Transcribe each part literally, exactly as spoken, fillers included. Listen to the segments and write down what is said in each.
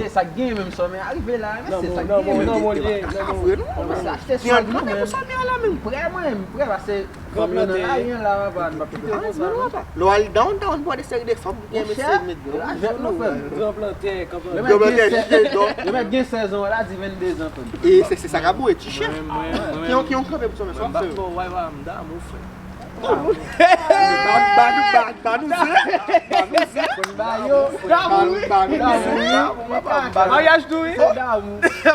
Se sa k genyen menm, Sòmè a rive la, men se sa k genyen menm. Nan mwen, nan mwen. Mwen se achte swag mwen menm. Prè mwen, m prè, paske fanm yo nan lari an la, papa, nou p ap kite yo konsa non. Lè w al downtown pou wè de seri de fanm ki gen mesye met yo. Avèk nou, frè m. Gran plantè, gran plantè. Yo mèt gen sèz an, la di venndezan, frè m. E se, se sa k ap bouye, ti chèf. Ki yon, ki yon kanpe pou Sòmè, sa w ap fè yo? Ba nou, ba nou, ba, ba nou ze. Ba nou ze. Ba nou, ba nou ze. Maryaj tou wi.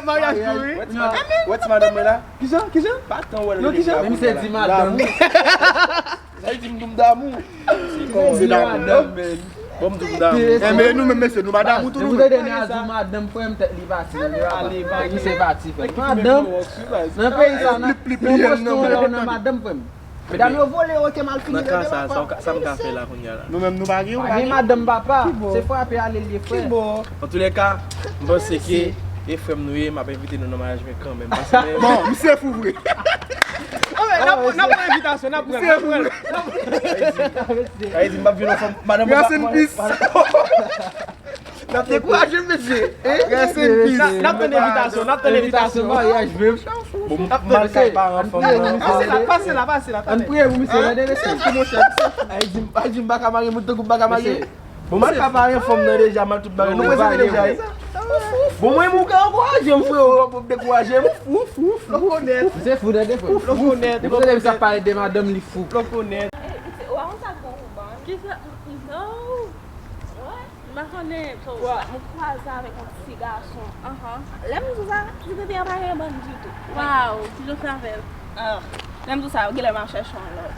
Maryaj tou wi. Wè ti madanm mwen la? Kijan? Kijan? Pa tan wè l. Non, kijan? Men misye di madanm. Sa li di m tou m damou. Misye di madanm, men. Bon, m tou m damou. Enben nou menm mesye, nou pa damou tou nou menm. Depi nou tande nèg la di madanm, frè m, tèt li pati, li pa pati. Misye pati, frè m. Madanm, nan peyi sa, nan, nan pòs nou la, ou nan madanm, frè m. Medam yo vole, oke, m al fini bebe papa. Sa m ka fè la kounye a la? Nou menm nou pa gen, pa gen madanm papa. Se frape ale l ye, frè. Antoulèka, m panse ke e frè m nou ye, m ap envite nou nan maryaj mwen kanmenm. Bon, misye fou vre. N ap pran envitasyon, n ap pran, n ap pran. Sa vle di m p ap vin nan fanm, madanm mwen pa. N ap dekouraje m, mesye. Rest in peace. N ap tann envitasyon, n ap tann envitasyon. Maryaj menm. Bon, m al kay paran fanm nan. Pase la, pase la, pase la. Ann priye pou misye, tande mesye. Ay di m, ay di m pa ka marye, moun tankou m pa ka marye. Bon, m al kay paran fanm nan deja, m al tout bagay. Nou prese deja wi. Bon, mwen, mwen ka ankouraje m, frero, w ap dekouraje m. Fou, fou, fou. Misye fou nan de fou. Fou, fou. Depi sa pale de madanm li fou. Ou a konn sa k fè w ban? Kisa? Non. What? M pa konnen. So, m kwaze avèk yon ti gason. Lè m di w sa, ti tete a pa gen bann ditou. Wow, ki jan w fè avè l? Ah, lè m di w sa, genlè m ap chèche yon lòt.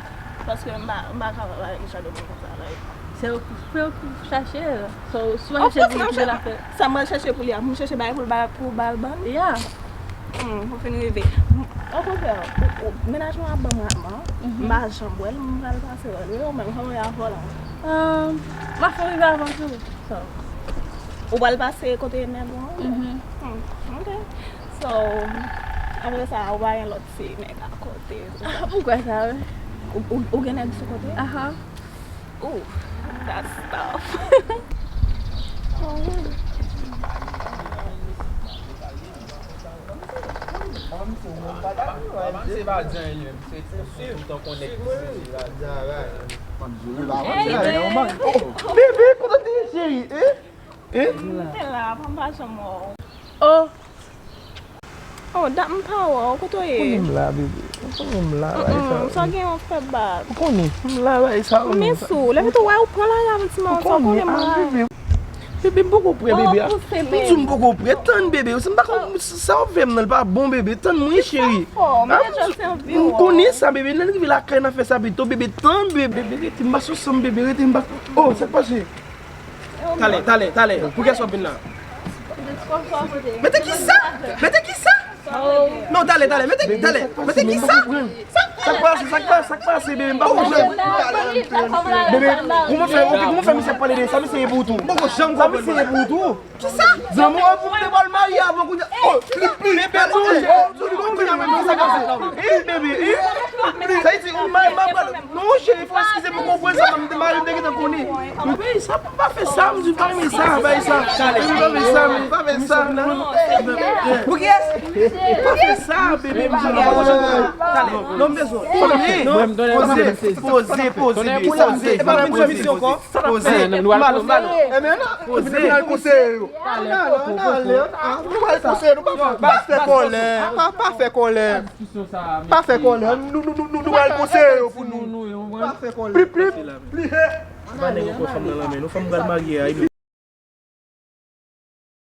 Paske m pa, m pa kapab avèk yon jan de moun konsa, like. Se ou, se ou ki chache l. So, si w pa chache l pou li, ki jan l ap fè? Sa m pral chèche pou li a, pou m chèche bagay pou l ba, pou ba l ban m? Yeah. Hmm, pou fin rive. Okontrè, ou, ou, mennaj mwen ap ban m rapman. M pa janm wè l, m pral pase wè l. Wi, ou menm, kòman y ap vòlè? Ahn, m ap fè w rive avan tou. So. Ou pral pase kote nèg ou an? Mhm. Hmm, ok. So, apre sa, ou pa gen lòt ti nèg akote, tout sa? Ou kwè sa, wi. Ou, ou, ou gen nèg sou kote? Aha. Ooh, that's tough. Bebe, kote w te ye, cheri? Eh? Eh? M te la, pa m pa janm wè w. Oh. Oh, dat m pa wè w, kote w ye? Ou konnen m la, bebe. Ou konnen m la, bay sa. Mm, sa gen yon fè bab. Ou konnen m la, bay sa. M miss ou. Lè m tou wè ou pran lari a, ti manman, sa w konnen m la. Bebe, bebe, m poko prè, bebe. M di w m poko prè. Tann, bebe. Si m pa konn sa w ap fè m nan, l pa bon, bebe. Tann mwen, cheri. M konnen sa, bebe. Lè n rive lakay, n a fè sa pito, bebe. Tann, bebe. Bebe, rete, m pa sou san m, bebe. Rete, m pa. Oh, sa k pase? Talè, talè, talè. Pou kiyès w ap vin la? Mete kisa? Mete kisa? Non, talè, talè, mete, talè. Mete kisa? Sa k pase, sa k pase, sa k pase, bebe, m pa konprann. Bebe, kòman fè, ok, kòman fè misye ap pale de sa, misye ye pou tou. Sa misye ye pou tou. Kisa? Zanmi w pou m te pral marye avan kounye a. Oh, li, li, bebe, non, cheri, oh, kounye a menm, kisa k pase? Eh, bebe, eh. Sa vle di, ou marye, m ap pral. Non, cheri, fò eskize m, m konprann sa, m te mare, m te gentan konnen. Men, sa, pa fè sa, m di, pa renmen sa, bay sa. M pa fè sa, men, pa fè sa, non. Pou kiyès? Pa fè sa, bebe, m di, non, non, m bezwen. Poze, poze, poze, poze, bebe, poze, poze. Poze. Malo, malo. Enben, non, poze. Poze. Nou pral poze, nou pa fè kòlè. Pa, pa fè kòlè. Pa fè kòlè. Nou, nou, nou, nou, nou pral konseye yo pou nou. Pa fè kòlè. Pli, pli, pli he. Pa nèg ankò fanm nan lanmen. Nou fanm pral marye a, wi.